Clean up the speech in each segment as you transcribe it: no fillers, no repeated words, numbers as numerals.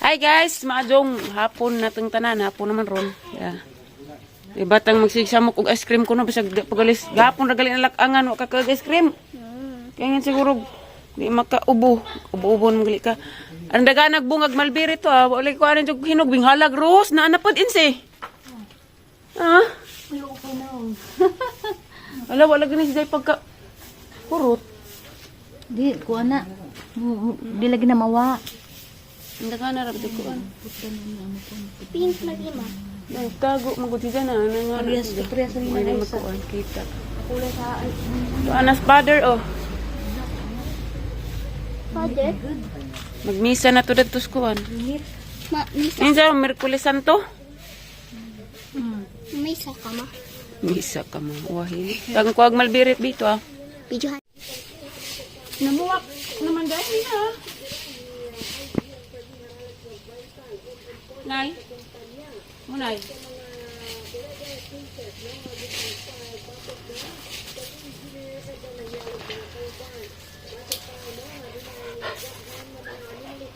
Hi guys, maadjong hapon natong tanan, hapon naman ron. Yeah. Ibatang magsigsamok og ice cream ko no bisag pagalis gapon ra gali nalakangan wa ka kag ice cream. Kaya nga siguro di makaubo, ubo-ubo naman gali ka. Ang daga nagbungag malbiri to ah, wala ko anin jud hinog binghalag rose na anapod insi. Ah? Ala wala gani si Jay pagka kurot. Di, kuha na. Di lagi na mawa. Ang daga na ra ko an. Pink lagi ma. Nagtago magud si Jana ano nga. Parehas, parehas rin Wala na makuan kita. Kulay sa To anas father oh. Father. Magmisa na to dadto sa kuan. Ma, misa. Insa Merkulis Santo? Misa ka ma. Misa ka mo. Wahin. Tag kuag malbirit dito ah. Videohan. Namuwak naman dahil na. Nay. Munay.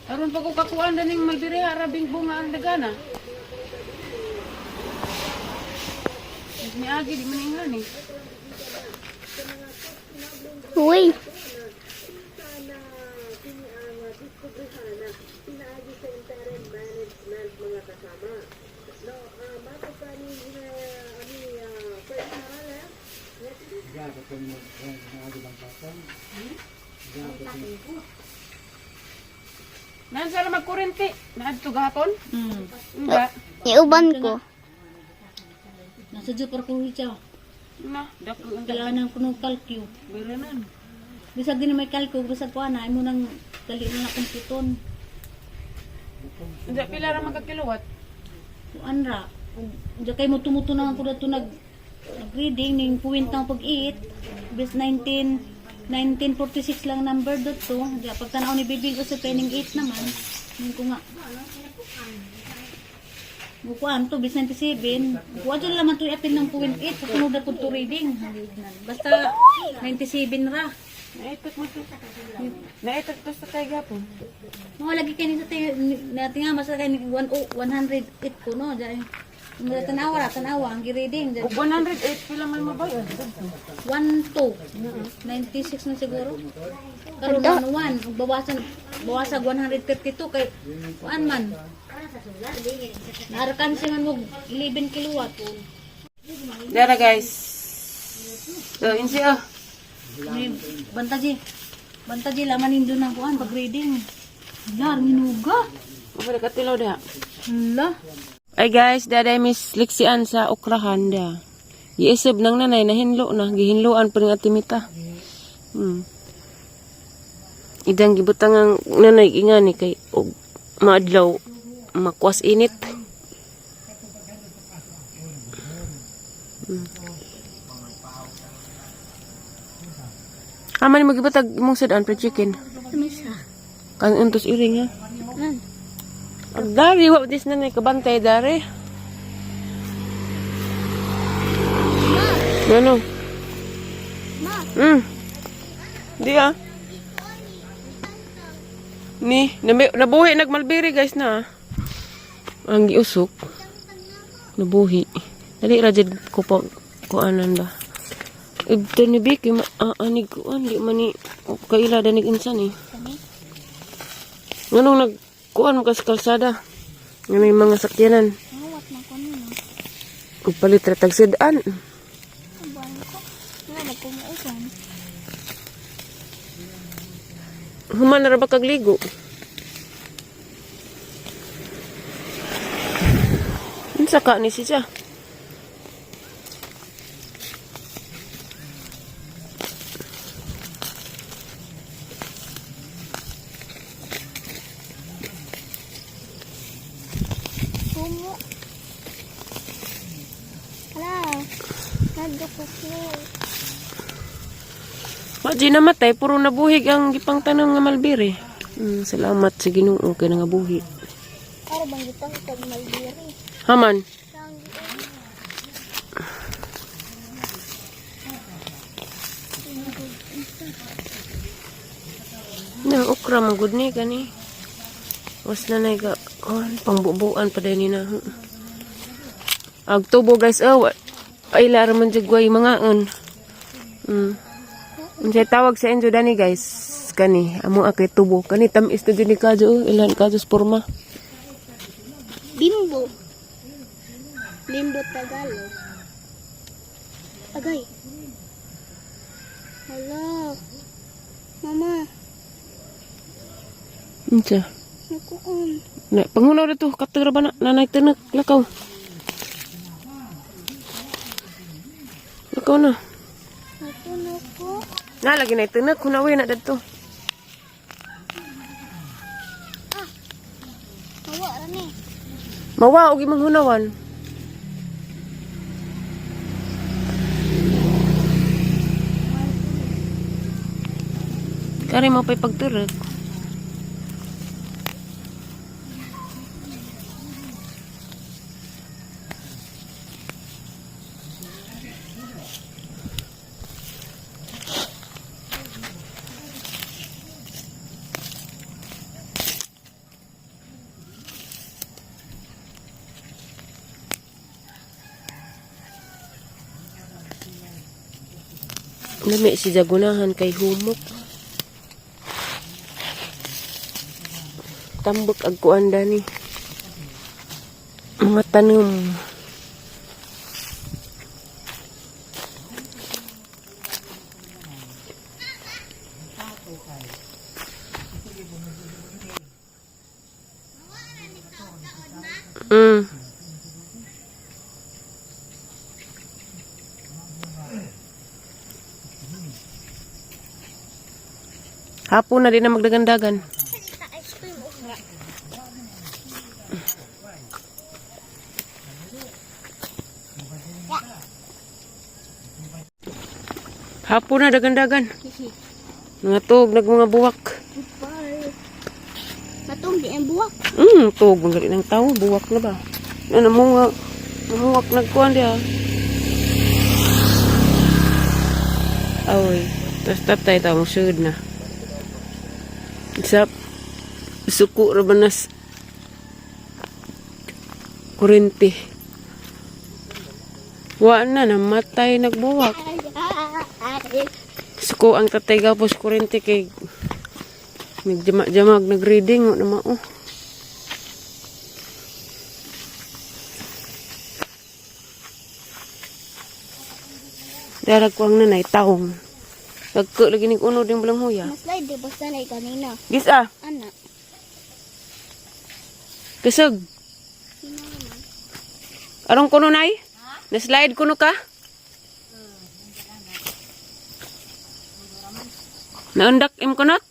Aron pa ko kakuan daning malbiri arabing bunga ang dagana. Niagi di man ingani. Uy. Nan sara magkurente. Naadto gahapon? Nga. Iuban ko. Nasa dyan para kuhi siya. Na, dako ang Kailangan ng kunong kalkyo. biranan. Bisag din may kalkyo, bisag kuha na. Ay mo nang dali na na kumputon. Hindi pila ra magka-kilowatt. Kuan ra. Diyan kay mo tumutunan ko dato nag nag-reading ning puwint ng pag-eat. Bis 19 1946 lang number dot to. Diya pagtanaw ni Bibing ko sa pening 8 naman. Ning ko nga. Bukuan to bis 97. Bukuan dyan laman to apil ng puwint 8. Sa sunod na po to reading. Basta 97 ra. Naitot mo to. Naitot to sa kay gapon. Mga lagi kayo sa tayo, natin nga, basta kayo 108 ko, no? Diyan, mga tanawa ra, tanawa, ang gireading. Og 108 pila man mabayad. 1, 2. 96 na siguro. Karon 1, 1. Bawasan, bawasag 132 kay, kuan man. Naarkan siya man mo 11 kilowatt. Dara guys. So, insi oh. May bantaji. Bantaji, laman nindo ng kuan, pag-reading. Hala, minuga. Mabalik ka tilaw diha. Hala. Ay guys, daday miss liksian sa okrahan da. Giisip nang nanay nahinlo na gihinloan pa ning atimita. Idang gibutang ang nanay ingani kay og maadlaw makwas init. Ama ni magibutag imong sudan pre chicken. Misa. Kan untos iring ha. Nan. Ang dari wa dis nanay kabantay dari. Ano? Ma. Di ah. Ni, nabuhi nagmalbiri guys na. Ah. Ang giusok. Nabuhi. Dali ra jud ko pa kuanan ba. Ibto ni Vicky ma anig kuan di man ni o, kaila danig insan eh. Kani. Nganong nagkuan mo ka sa kalsada? Nga may mga sakyanan. Muwat man ko nino. Ug palit ra tag sudan. Uban ko. Nga nagkumuuban. Human na ra ba kag ligo? Unsa ka ni siya? Kumu. Hala. Nagdukot ko. Wa di namatay puro nabuhig ang gipangtanong nga malbiri. Salamat sa Ginoo kay nangabuhi. Para bang gitang tag malbiri. Haman. Na okra man gud ni kani. Was na na ga kuan pangbubuan pa din ni na. Ag tubo guys, oh. Ay lara man jud gway mangaon. Unsay tawag sa inyo dani guys? Kani amo akay tubo. Kani tamis na jud ni kadyo, oh. Ilan kadyo sa porma. Bimbo. Bimbo Tagalog. Agay. Hala. Mama, Unsa? nakuon. Na, pangunaw na to, katira ba na, nanay tinak, lakaw. Lakaw na. Ako nako. Na, lagi na tinak, hunawi na dito. Hawa ra ni. Mawa, og imong hunawan. Kari mo pa'y pagturok. Lami si Jagunahan kay humok. Tambok ag kuan dani. Mga tanom. Hapon na din na magdagandagan. Ice cream uha. Hapon na dagandagan. Mga tuog nag mga buwak. Goodbye. Matong di ang buwak. Tuog ang gali ng tao, buwak na ba? Na namunga, namuwak nagkuan diha. Aoy, tas tatay ta mo sud na. Isa suko ra ba nas kurente. Wa na namatay nagbuwak. Ay, Suko ang tatay gapos kurente kay nagjamak-jamag nagreading wa na mao. Darag ko ang nanay taong. Nagko lagi ning unod yung balang huya. Mas slide di basta na kanina. Gis ah, Ana. kasag. Arong kuno nay? Na-slide kuno ka? Naundak im kunot?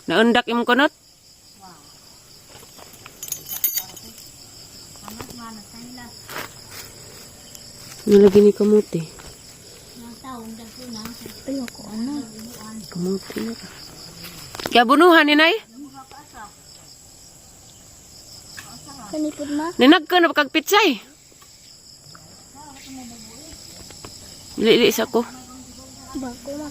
Naundak im kunot? Nalagi ni kamote. Ay, ako ana. Kamote na. Gabunuhan ni nay? Kanipod ma. Ninag ka na kag pitsay. Lili sa ko. Bago ma.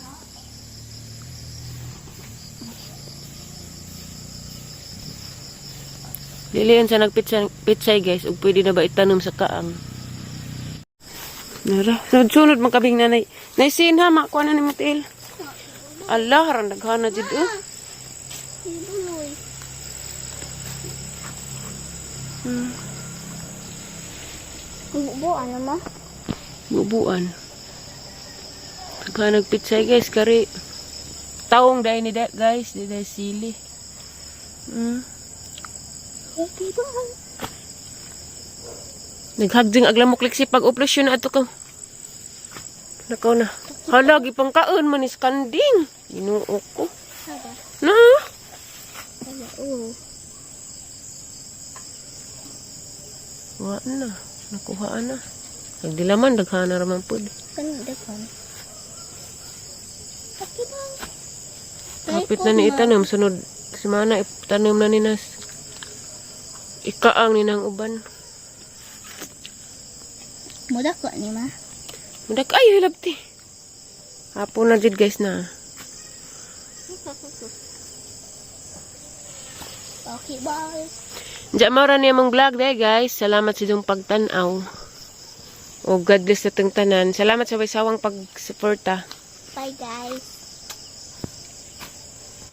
Lilian sa nagpitsay pitsay guys, ug pwede na ba itanom sa kaang? Nara, sunod-sunod man kabing nanay. Naisin ha, makuha na ni Matiil. Allah, harang daghana jud oh. Buloy. Bubo, ano ma? Bubuan. Daghana nagpitsay guys, kari taong dahil ni da, guys, di dahil sili. Okay ba? Naghagjing aglamok liksi pag operasyon na ato ka. Nakaw na. Hala, gipang kaon man is kanding. Ginoo ko. Saba. Na. Wala, oo. Wa na. Nakuhaan na. Nagdilaman, daghana raman pud. Kanina kan. Okay ba? Kapit na ni itanom. Sunod, semana, itanom na ni Nas. Ikaang ni nang uban. Muda ko ni ma. Mudak, ay, hilabti. Hapon na jud guys na. Okay, bye. Diya mao ra niya mong vlog day, guys. Salamat sa inyong pagtan-aw. O God bless sa tanan. Salamat sa way sawang pagsuporta. Bye, guys.